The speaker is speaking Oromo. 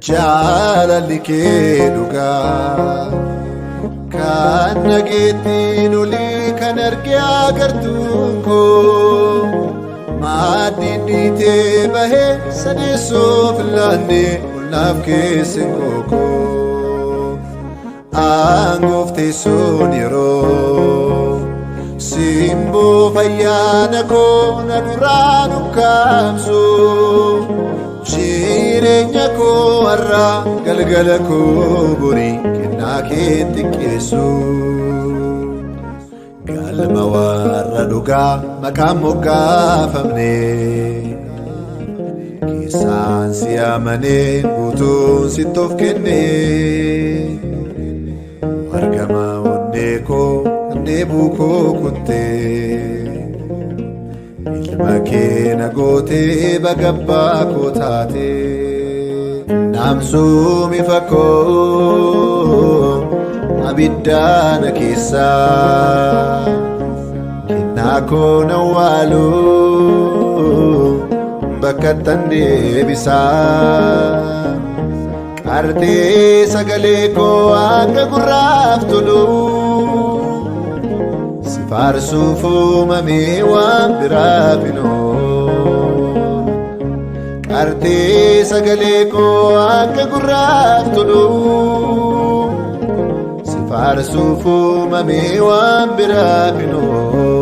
Jaalalli kee dhugaa kan nageettiin olii kan arge agartuun koo maaddiin dhiitee bahee sadeessoof laanne olnaaf keessin kookoo aangoof teessoon yeroo simboo fayyaana koo na duraa dukkaamsu jireenya koo har'aa galgala koo borii kennaa kee xiqqeessu. Galma warra dhugaa maqaan moggaafamne keessaan si amanee guutuun sitti of kenne argama onnee koo kan dheebuu koo kuttee ilma kee na gootee bagabbaa koo taatee naamsuumi fakkoo abiddaana keessaa kennaa koo na waalu bakka tan deebisaa qartee sagalee koo akka gurraaf tolu si faarsuuf uumamee waan biraaf hin oolu. Qartee sagalee koo akka gurraaf tolu si faarsuuf uumamee waan biraaf hin oolu.